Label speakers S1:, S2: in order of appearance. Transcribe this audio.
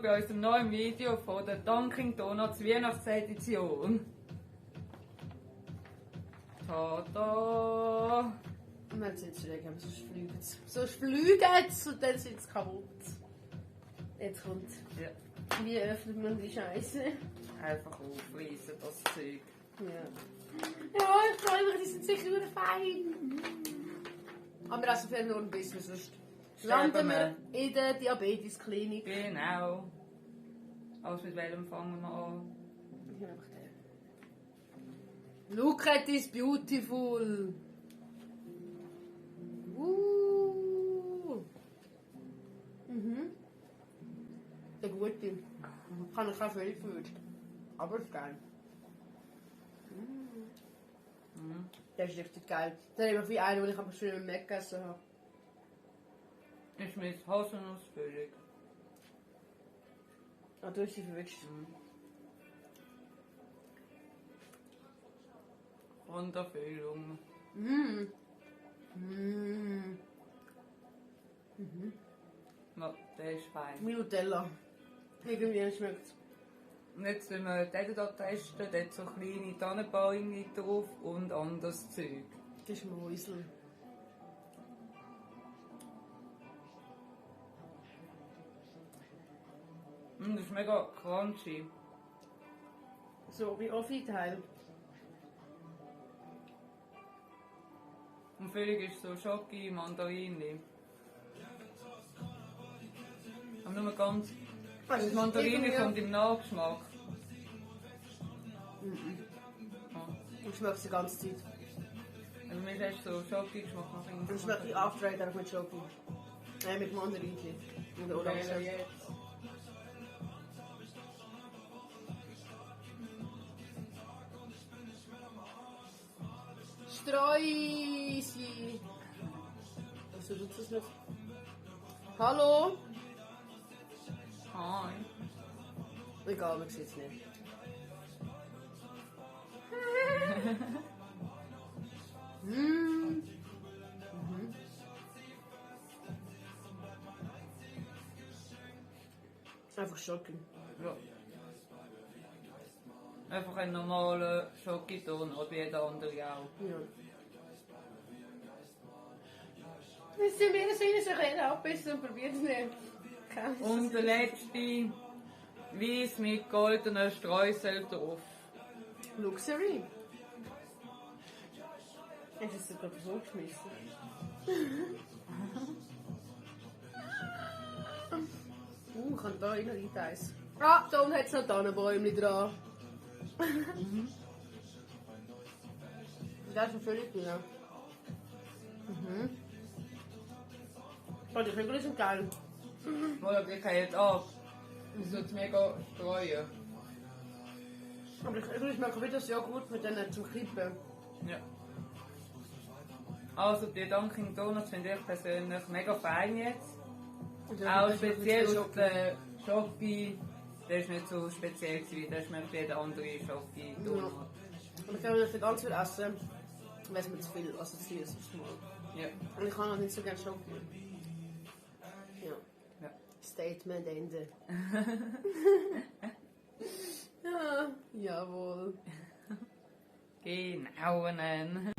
S1: bei unserem neuen Video von der Dunkin' Donuts Weihnachtsedition. Tada!
S2: Und dann sind sie weg, sonst fliegen sie. Sonst fliegen sie und dann sind sie kaputt. Jetzt kommt.
S1: Ja.
S2: Wie öffnet man die Scheiße?
S1: Einfach aufreißen, das Zeug.
S2: Ja. Ja, ich freue mich, die sind sicher nur fein. Aber wir essen viel nur ein bisschen, sonst landen wir in der Diabetesklinik.
S1: Genau. Alles mit welchem fangen wir an?
S2: Ich nehme einfach den. Look at this beautiful. Der gute. Kann ich auch völlig fühlen. Aber ist geil. Der ist richtig geil. Der ist einfach wie einer, den ich aber schon im Mac gegessen habe.
S1: Ist mit Haselnussfüllung.
S2: Ah, du hast sie verwünscht.
S1: Wunderfüllung. Ja, der ist fein.
S2: Wie Nutella. Irgendwie schmeckt es.
S1: Und jetzt wenn wir den hier testen, dort so kleine Tannenbäume drauf und anderes Zeug.
S2: Das ist Mäusel.
S1: Das ist mega crunchy.
S2: So wie Offi-Teil.
S1: Und Füllung ist so Schoki, Mandarine. Aber nur ganz.
S2: Also
S1: Das Mandarine kommt im Nachgeschmack.
S2: Ich schmecke es die ganze Zeit.
S1: Also mir ist so Schoki-Geschmack nach hinten.
S2: Und schmeckt die After Eight auch mit Schoki. Mit Mandarinchen. Oder Orange.
S1: Jetzt.
S2: Streusli. Wieso tut das nicht? Hallo?
S1: Hi.
S2: Egal, man sieht es nicht. Einfach Schoki.
S1: Ja. Einfach ein normaler Schokiton, wie jeder andere auch.
S2: Ja. Wisst ihr, wir sind sich jeder abbissen und probiert es nicht.
S1: Und der letzte Weiss mit goldenen Streusel drauf.
S2: Luxury. Hast du es sogar so geschmissen? Kann da rein rein eins. Ah, da unten hat es noch Tannenbäume dran. Das ist schon völlig genau. Oh, die Kügel sind geil.
S1: Mal, die kann jetzt ab. Das tut mega streuen.
S2: Aber die Kügel schmecken wie das Joghurt mit denen zum Kippen.
S1: Ja. Also die Dunkin' Donuts finde ich persönlich mega fein jetzt. Auch speziell der Schoki, der ist nicht so speziell gewesen, der schmeckt wie jeder andere Schoki-Donut.
S2: Ja. Und ich kann nicht ganz viel essen, weil es mir zu viel, also zu viel ist das Mal.
S1: Ja.
S2: Und ich kann auch nicht so gerne Schoki. Ja.
S1: Ja.
S2: Statement Ende. Ja, jawohl.
S1: Genau.